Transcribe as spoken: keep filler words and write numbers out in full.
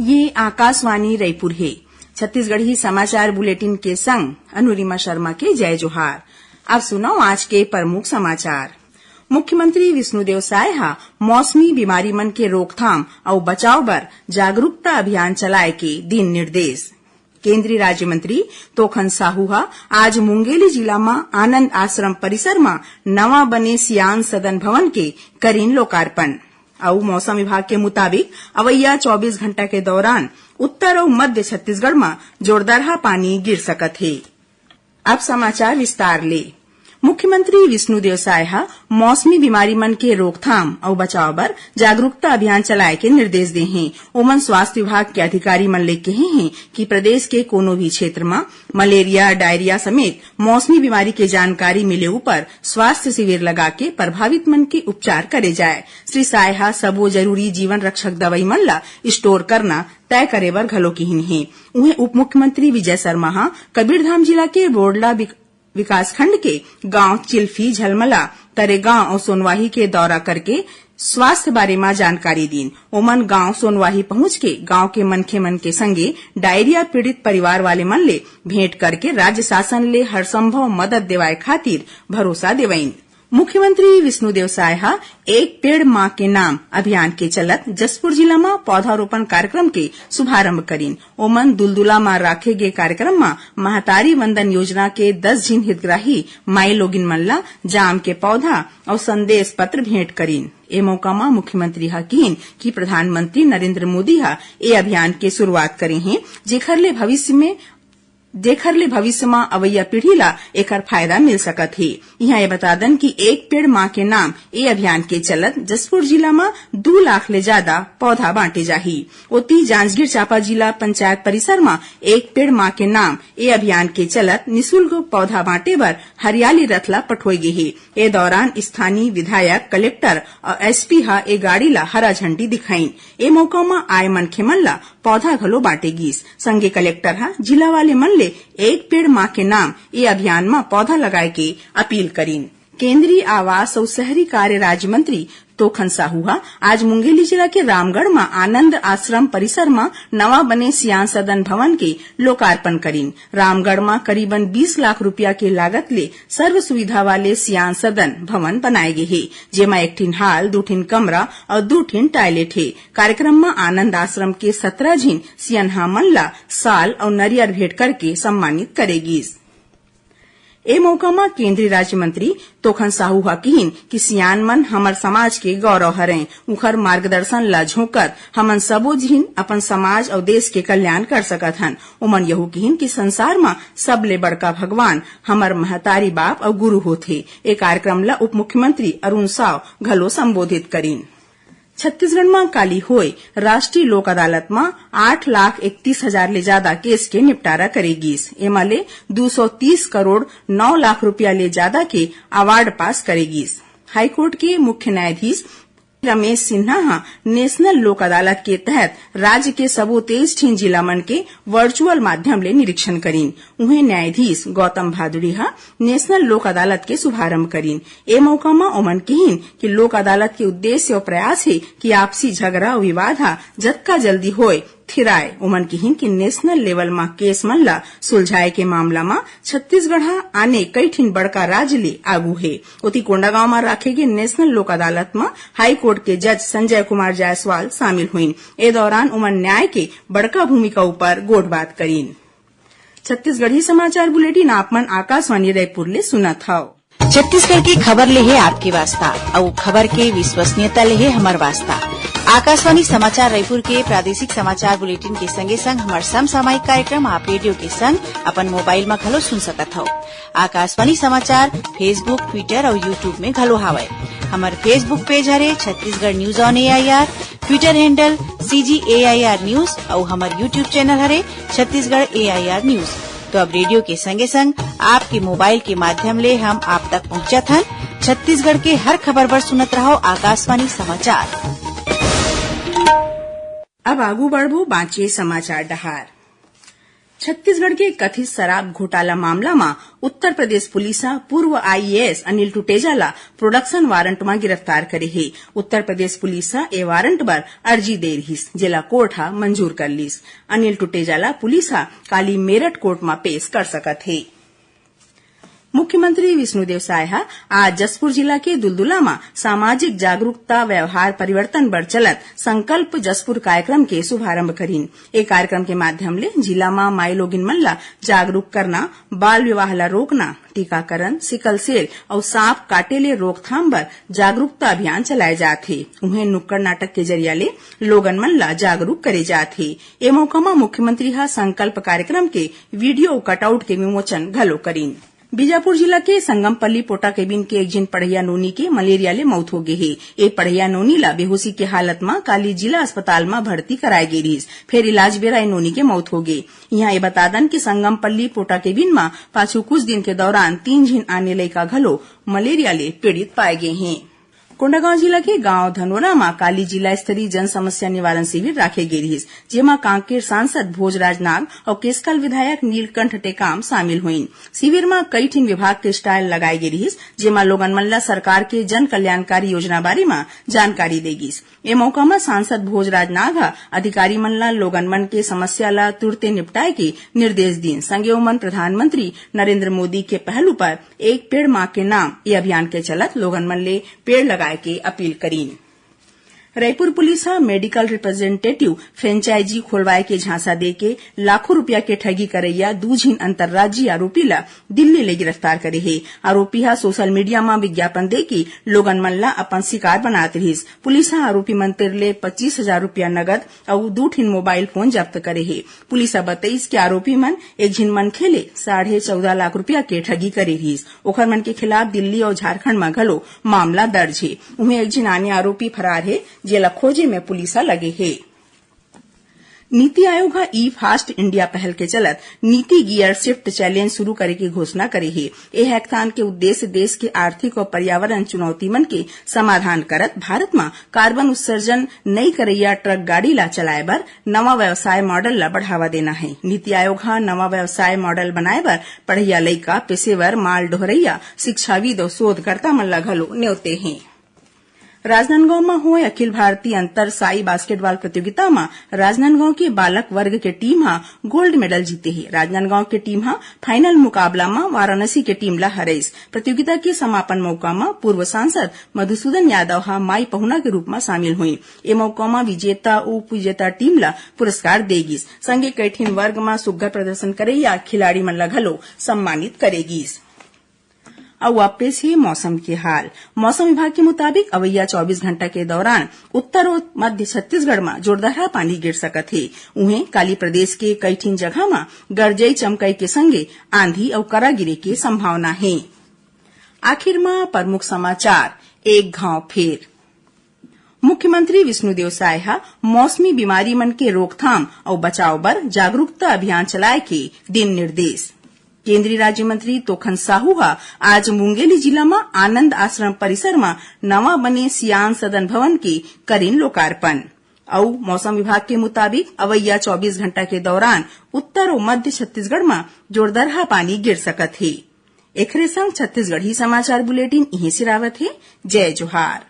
ये आकाशवाणी रायपुर हे। छत्तीसगढ़ी समाचार बुलेटिन के संग अनुरिमा शर्मा के जय जोहार। अब सुनव आज के प्रमुख समाचार। मुख्यमंत्री विष्णुदेव साय ह मौसमी बीमारी मन के रोकथाम अउ बचाव बर जागरूकता अभियान चलाए के दीन निर्देश। केंद्रीय राज्य मंत्री तोखन साहू ह आज मुंगेली जिला म आनंद आश्रम परिसर म नवा बने सियान सदन भवन के करीन लोकार्पण। अउ मौसम विभाग के मुताबिक अवइया चौबीस घंटा के दौरान उत्तर अउ मध्य छत्तीसगढ़ म जोरदारहा पानी गिर सकत हे। अब समाचार विस्तार ले। मुख्यमंत्री विष्णुदेव साय ह मौसमी बीमारी मन के रोकथाम अउ बचाव बर जागरूकता अभियान चलाए के निर्देश दे हें। ओमन स्वास्थ्य विभाग के अधिकारी मन ले कहे हें कि प्रदेश के कोनो भी क्षेत्र म मलेरिया, डायरिया समेत मौसमी बीमारी के जानकारी मिले ऊपर स्वास्थ्य शिविर लगा के प्रभावित मन के उपचार करे जाए। श्री साय ह सबो जरूरी जीवन रक्षक दवाई मन ल स्टोर करना तय करे बर घलो किहिन हे। उहें उप मुख्यमंत्री विजय शर्मा ह कबीरधाम जिला के बोडला विक-, विकासखंड के गांव चिल्फी, झलमला, तरेगांव अउ सोनवाही के दौरा करके स्वास्थ्य बारे म जानकारी दीन। ओमन गांव सोनवाही पहुंच के गांव के मनखे मन के संगे डायरिया पीड़ित परिवार वाले मन ले भेंट करके राज्य शासन ले हर संभव मदद देवाए खातिर भरोसा देवइन। मुख्यमंत्री विष्णुदेव साय ह एक पेड़ मां के नाम अभियान के चलत जशपुर जिला म पौधारोपण कार्यक्रम के शुभारंभ करीन। ओमन दुलदुला म राखे गे कार्यक्रम म महतारी वंदन योजना के दस झिन हितग्राही माई लोगिन मन ल जाम के पौधा अउ संदेश पत्र भेंट करीन। ए मौका म मुख्यमंत्री ह किहिन कि प्रधानमंत्री नरेंद्र मोदी ह ए अभियान के शुरुआत करे हें, जेखर ले भविष्य में जेखर ले भविष्य म अवइया पीढ़ी ला एखर फायदा मिल सकत हे। इहां ये बता दन कि एक पेड़ मां के नाम ए अभियान के चलत जशपुर जिला म दू लाख ले जादा पौधा बांटे जाही। ओती जांजगीर चांपा जिला पंचायत परिसर म एक पेड़ मां के नाम ए अभियान के चलत निशुल्क पौधा बांटे बर हरियाली रथ ला पठोए गे हे। ए दौरान स्थानीय विधायक, कलेक्टर अउ एसपी ह ए गाड़ी ला हरा झंडी दिखाइन। ए मौका म आए मनखे मन ला पौधा घलो बांटे गीस। संगे कलेक्टर ह जिला वाले मन ले एक पेड़ मां के नाम ए अभियान म पौधा लगाए के अपील करीन। केंद्रीय आवास अउ शहरी कार्य राज्य मंत्री तोखन साहू ह आज मुंगेली जिला के रामगढ़ म आनंद आश्रम परिसर म नवा बने सियान सदन भवन के लोकार्पण करीन। रामगढ़ म करीबन बीस लाख रुपया के लागत ले सर्व सुविधा वाले सियान सदन भवन बनाए गे हे, जेमा एक ठिन हाल, दू ठिन कमरा अउ दू ठिन टॉयलेट हे। कार्यक्रम म आनंद आश्रम के सतरा झिन सियनहा मन ला साल अउ नरियर भेंट करके सम्मानित करे गीस। ए मौका म केंद्रीय राज्य मंत्री तोखन साहू ह किहिन कि सियान मन हमर समाज के गौरव हरय। उखर मार्गदर्शन ल झोंकत हमन सबो झिन अपन समाज अउ देश के कल्याण कर सकत हन। ओमन यहू किहिन कि संसार म सबले बड़का भगवान हमर महतारी बाप अउ गुरु होथे। ए कार्यक्रम ल उप मुख्यमंत्री अरुण साव घलो संबोधित करिन। छत्तीसगढ़ म काली होय राष्ट्रीय लोक अदालत म आठ लाख इकतीस हजार ले जादा केस के निपटारा करे गीस। एमा ले दू सौ तीस करोड़ नौ लाख रुपया ले जादा के अवार्ड पास करे गीस। हाईकोर्ट के मुख्य न्यायाधीश रमेश सिन्हा ह नेशनल लोक अदालत के तहत राज्य के सबो तेईस ठिन जिला मन के वर्चुअल माध्यम ले निरीक्षण करीन। उहें, न्यायाधीश गौतम भादुड़ी ह नेशनल लोक अदालत के शुभारंभ करीन। ए मौका म ओमन किहिन कि लोक अदालत के उद्देश्य अउ प्रयास हे कि आपसी झगरा अउ विवाद ह जतका जल्दी होय, थिराय। ओमन किहिन कि नेशनल लेवल म केस मन ल सुलझाए के मामला म छत्तीसगढ़ ह आने कई ठिन बड़का राज्य ले आगू हे। ओती, कोंडागांव म राखे गे नेशनल लोक अदालत म हाईकोर्ट के जज संजय कुमार जायसवाल शामिल होइन। ए दौरान ओमन न्याय के बड़का भूमिका ऊपर गोठबात करीन। छत्तीसगढ़ी समाचार बुलेटिन आप मन आकाशवाणी रायपुर ले सुनत हव। छत्तीसगढ़ की खबर ले हे आपके वास्ता, अउ खबर के विश्वसनीयता ले हे हमर वास्ता। आकाशवाणी समाचार रायपुर के प्रादेशिक समाचार बुलेटिन के संगे संग हमर समसामयिक कार्यक्रम आप रेडियो के संग अपन मोबाइल म घलो सुन सकत हव। आकाशवाणी समाचार Facebook, Twitter अउ YouTube में घलो हावय। हमर Facebook पेज हरे Chhattisgarh news on AIR, Twitter handle CG AIR news अउ हमर YouTube चैनल हरे छत्तीसगढ़ एआईआर न्यूज। तो अब रेडियो के संगे संग आपके मोबाइल के माध्यम ले हम आप तक पहुंचत हन। छत्तीसगढ़ के हर खबर बर सुनत रहव आकाशवाणी समाचार। अब आगू बढ़बो बांचे समाचार डहार। छत्तीसगढ़ के कथित शराब घोटाला मामला म उत्तर प्रदेश पुलिस ह पूर्व आईएएस अनिल टुटेजा ला प्रोडक्शन वारंट म गिरफ्तार करे हे। उत्तर प्रदेश पुलिस ह ए वारंट बर अर्जी दे रिहिस, जेला कोर्ट ह मंजूर कर लिस। अनिल टुटेजा ला पुलिस ह काली मेरठ कोर्ट म पेश कर सकत हे। मुख्यमंत्री विष्णुदेव साय ह आज जशपुर जिला के दुलदुला म सामाजिक जागरूकता व्यवहार परिवर्तन बर चलत संकल्प जशपुर कार्यक्रम के शुभारंभ करिन। ए कार्यक्रम के माध्यम ले जिला म माईलोगिन मन ल जागरूक करना, बाल विवाह ल रोकना, टीकाकरण, सिकल सेल अउ सांप काटे ले रोकथाम बर जागरूकता अभियान चलाए जात हे। उहें नुक्कड़ नाटक के जरिया ले लोगन मन ल जागरूक करे जात हे। ए मौका म मुख्यमंत्री ह संकल्प कार्यक्रम के वीडियो कटआउट के विमोचन घलो करिन। बीजापुर जिला के संगमपल्ली पोटा केबिन के एक झिन पढ़इया नोनी के मलेरिया ले मौत हो गे हे। ए पढ़इया नोनी ला बेहोशी के हालत म काली जिला अस्पताल म भर्ती कराए गे रिहिस, फेर इलाज बेरा ए नोनी के मौत हो गे। इहां ए बता दन कि संगमपल्ली पोटा केबिन म पाछू कुछ दिन के दौरान तीन झिन आने लइका घलो मलेरिया ले पीड़ित पाए गे हें। कोंडागांव जिला के गांव धनोरा म काली जिला स्तरीय जन समस्या निवारण शिविर राखे गे रिहिस, जेमा कांकेर सांसद भोजराज नाग अउ केसकाल विधायक नीलकंठ टेकाम शामिल होइन। शिविर म कई ठिन विभाग के स्टॉल लगाए गे रिहिस, जेमा लोगन मन ल सरकार के जन कल्याणकारी योजना बारे म जानकारी दे गिस। ए मौका म सांसद भोजराज नाग ह अधिकारी मन ल लोगन मन के समस्या ल तुरते निपटाए के निर्देश दीन। संगे ओमन प्रधानमंत्री नरेंद्र मोदी के पहल उपर एक पेड़ मां के नाम ए अभियान के चलत लोगन मन ले पेड़ लगाए के अपील करीन। रायपुर पुलिस ह मेडिकल रिप्रेजेंटेटिव फ्रेंचाइजी खोलवाए के झांसा दे के लाखों रुपया के ठगी करइया दू झिन अंतर्राज्यीय आरोपी ल दिल्ली ले गिरफ्तार करे हे। आरोपी ह सोशल मीडिया म विज्ञापन दे के लोगन मन ल अपन शिकार बनात रिहिस। पुलिस ह आरोपी मन तिर ले पच्चीस हजार रुपया नगद अउ दू ठिन मोबाइल फोन जब्त करे हे। पुलिस ह बतइस कि आरोपी मन एक झिन मनखे ले साढ़े चौदह लाख रुपया के ठगी करे रिहिस। ओखर मन के खिलाफ दिल्ली अउ झारखंड म घलो मामला दर्ज हे। उहें एक झिन आने आरोपी फरार हे, जेला खोजे में पुलिस ह लगे हे। नीति आयोग ह ई फास्ट इंडिया पहल के चलत नीति गियर शिफ्ट चैलेंज शुरू करे के घोषणा करे हे। ए हैकाथन के उद्देश्य देश के आर्थिक अउ पर्यावरण चुनौती मन के समाधान करत भारत म कार्बन उत्सर्जन नई करइया ट्रक गाड़ी ला चलाए बर नवा व्यवसाय मॉडल ला बढ़ावा देना हे। नीति आयोग ह नवा व्यवसाय मॉडल बनाए बर पढ़इया लइका, पेशेवर, माल डोहरइया, शिक्षाविद अउ शोधकर्ता मन ला घलो नेवते हे। राजनांदगांव म होए अखिल भारतीय अंतर साई बास्केटबॉल प्रतियोगिता म राजनांदगांव के बालक वर्ग के टीम ह गोल्ड मेडल जीते हे। राजनांदगांव के टीम ह फाइनल मुकाबला म वाराणसी के टीम ला हरइस। प्रतियोगिता के समापन मौका म पूर्व सांसद मधुसूदन यादव ह माई पहुना के रूप म शामिल होइस। ए मौका म विजेता, उप विजेता टीम ला पुरस्कार दे गिस। संगे कई ठिन वर्ग म सुग्घर प्रदर्शन करइया खिलाड़ी मन ला घलो सम्मानित करे गिस। अउ अब पेश हे मौसम के हाल। मौसम विभाग के मुताबिक अवइया चौबीस घंटा के दौरान उत्तर अउ मध्य छत्तीसगढ़ म जोरदार पानी गिर सकत हे। उहें, काली प्रदेश के कई ठिन जगह म गरजई चमकई के संगे आंधी अउ करा गिरे के संभावना हे। आखिर म प्रमुख समाचार एक घांव फेर। मुख्यमंत्री विष्णुदेव साय ह मौसमी बीमारी मन के रोकथाम अउ बचाव बर जागरूकता अभियान चलाए के दिन निर्देश। केंद्रीय राज्य मंत्री तोखन साहू ह आज मुंगेली जिला म आनंद आश्रम परिसर म नवा बने सियान सदन भवन के करिन लोकार्पण। अउ मौसम विभाग के मुताबिक अवइया चौबीस घंटा के दौरान उत्तर अउ मध्य छत्तीसगढ़ म जोरदरहा पानी गिर सकत हे। एखरे संग छत्तीसगढ़ी समाचार बुलेटिन इहें सिरावत हे। जय जोहार।